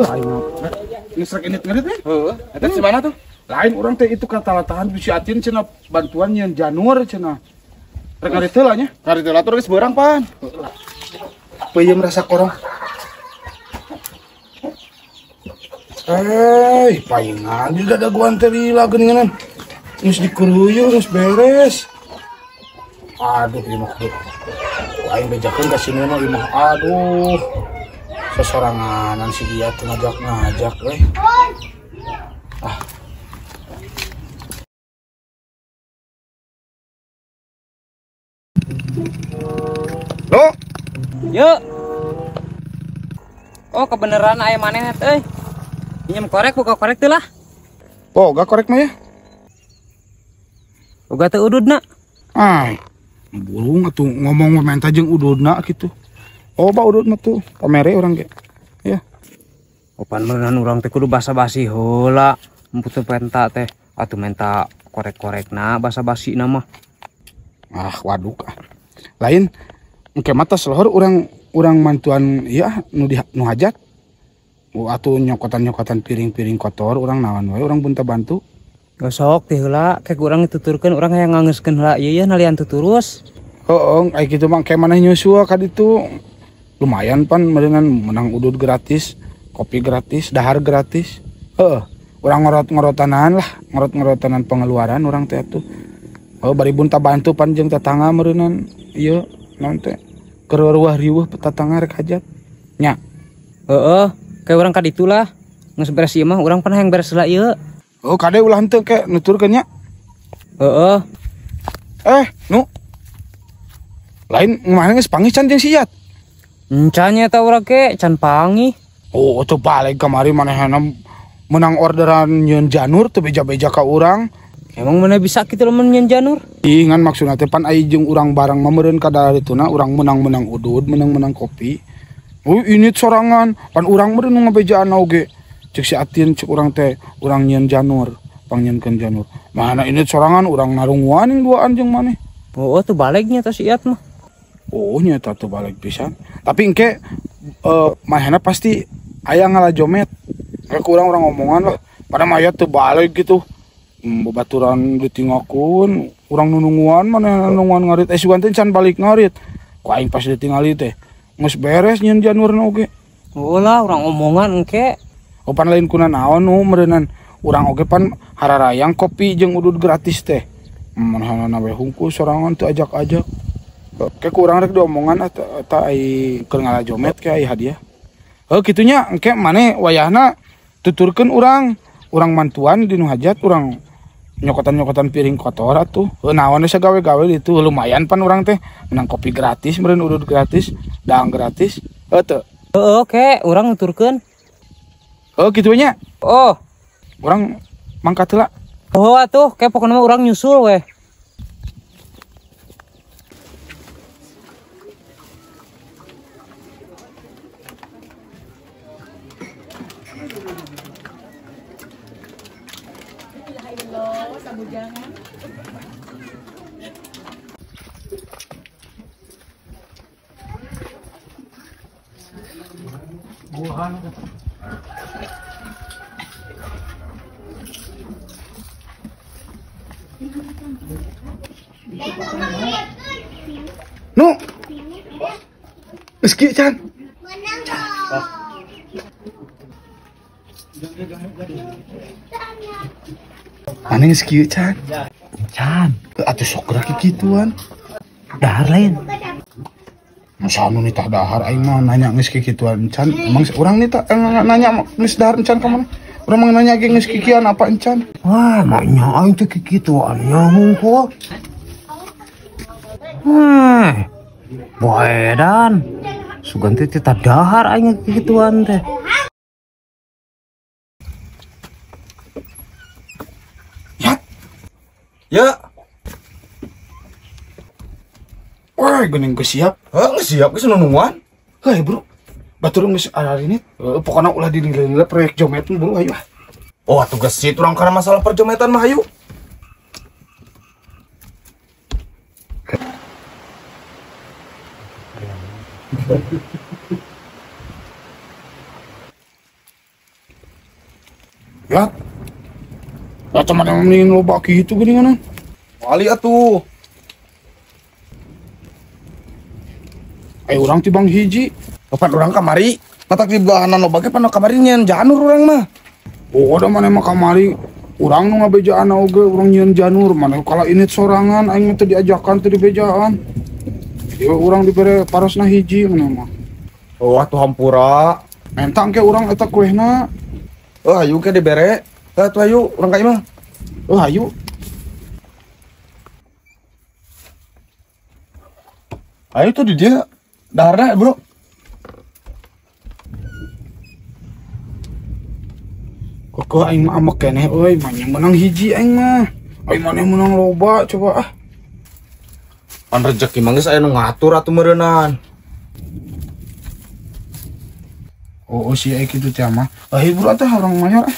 Aing geus rek init-ngerit nih. Heeh, eta si mana tuh? Lain urang teh itu katalatahan bisi Atin cenah bantuan nyeun janur cenah. Rek ngarit heula nya. Ngarit heula tuh geus beurang pan. Peuyeum rasa korong. Paingan di dadaguan teh lila geuningan. Geus dikuruyung geus beres. Aduh, ieu mah kudu. Aing bejakeun ka si Nono imah. Aduh. Sesoranganan si dia tuh ngajak-ngajak euy. Ah. Lo. Yuk. Oh, kebeneran aya maneh euy. Minjem korek buka korek teu lah. Boga korek mah ya. Boga teu ududna. Ay, burung atuh ngomong menta jeung ududna kitu. Oh, ba udud mah tuh pamere urang ge. Ya. Opan meureun urang teh kudu basa-basi heula. Empu teu penta teh atuh menta korek-korekna basa-basi na mah. Ah, waduk ah. Lain engke mah tos lohor urang mantuan ieu ah nu di nu hajat. Atuh nyokotan-nyokotan piring-piring kotor urang naon wae urang bunta bantu. Gosok teh heula ke urang dituturkeun urang hayang ngangeuskeun heula ieu ya nalian tuturus. Heeh, ai kitu mah engke maneh nyusul ka ditu. Lumayan pan meureunnan menang udud gratis, kopi gratis, dahar gratis. Heeh, urang ngorot-ngorotanan lah, ngorot-ngorotanan pengeluaran urang teh atuh. Heuh, bari bunta bantu pan jeung tetangga meureunnan ieu naon teh keur ruah riweuh tetangga rek hajat. Nya. Heeh, kayak urang ka ditu lah. Geus beres ieu mah urang pernah yang beres heula ieu. Oh, kade ulah henteu ke nuturkeun nya. Heeh. Nu. Lain mana geus panggih can jeung si Iyat? Encan nya eta urang ge can panggih. Oh, teu balik kamari manehna menang orderan nyeun janur teu beja-beja ka urang. Emang mana bisa kitu lamun nyeun janur? Ih, ngan maksudna teh pan ai jeung urang barang mah meureun ka darituna urang menang-menang udud, menang-menang kopi. Oh, ini sorangan pan urang meureun nu ngabejaan oge. Cek si Atin cek urang teh urang nyeun janur, pangnyieunkeun janur. Mana ini sorangan urang narunguan yang duaan jeung maneh. Oh, tuh baliknya teh si Iyat mah. Oh, nya eta teu balik pisan. Tapi engke manehna pasti aya ngalajomet. Engke ku urang ngomongan lah. Pada mah aya teu balik gitu. Babaturan ditingakeun, urang nununguan manehna nununguan ngarit. Sugan teh can balik ngarit. Ku aing pas ditingali teh geus beres nyeun janurna oge. Oh lah, urang omongan engke. Opan lain kuna naon nu meureunan urang oge pan hararayang kopi jeung udud gratis teh. Manehna we hungkul sorangan teu ajak-ajak. Ke kurang rek diomongan eta ai keur ngalajomet ke ai hadiah. Heuh kitunya engke maneh wayahna tuturkeun urang, urang mantuan di nu hajat urang nyokotan-nyokotan piring kotor atuh. Heuh naon we sagawe-gawe ditu lumayan pan urang teh menang kopi gratis meureun udud gratis, dang gratis. Heuh teu. Heuh oke, urang nuturkeun. Oh kitu nya. Oh, urang mangkat heula. Oh atuh, ke pokona mah urang nyusul weh. Nu. Geus kieu can. Mana geus kieu can? Can. Atuh sok gerak kikituan. Dahar lain. Masa anu nitah dahar aing mah nanya geus kikituan encan. Emang urang nitah nanya geus dahar encan ka mana? Urang mah nanya ge geus kikian apa encan? Wah, maknya aing teh kikituan nya hungkul. Boedan. Sugan teh teu dahar aing kikituan teh. Ya. Ya. Wah, geuning geus siap. Heuh, geus siap geus nununguan. Heuh, bro. Batur geus ararinit. Pokona ulah dinilai proyek jomet bro, ayo ah. Oh, atuh geus urang kana masalah perjometan mah hayu. Ya. Lah teman yang mendingin loba kitu geuningan. Wali atuh. Ayo urang tibang hiji. Kapan urang kamari? Matak di belahanan loba ge pan kamari nyeun janur urang mah. Oh, da maneh mah kamari. Urang nu ngabejaan oge urang nyieun janur, maneh kala init sorangan aing mah teu diajakan teu dibejaan. Jadi urang dibere parosna hiji maneh mah. Oh, atuh hampura. Mentang ke urang eta kuehna. Oh, ayu ke dibere. Atuh ayu urang ka imah. Oh, ayu. Ayo tuh di dia. Daharna, Bro. Kok aing mah amek keneh euy, mah menang hiji aing mah. Aing maneh menang loba coba ah. Pan rezeki mah geus aya nu ngatur atuh meureunnan. Oh, si aing kitu teh mah. Ah, bro atuh urang mayar ah.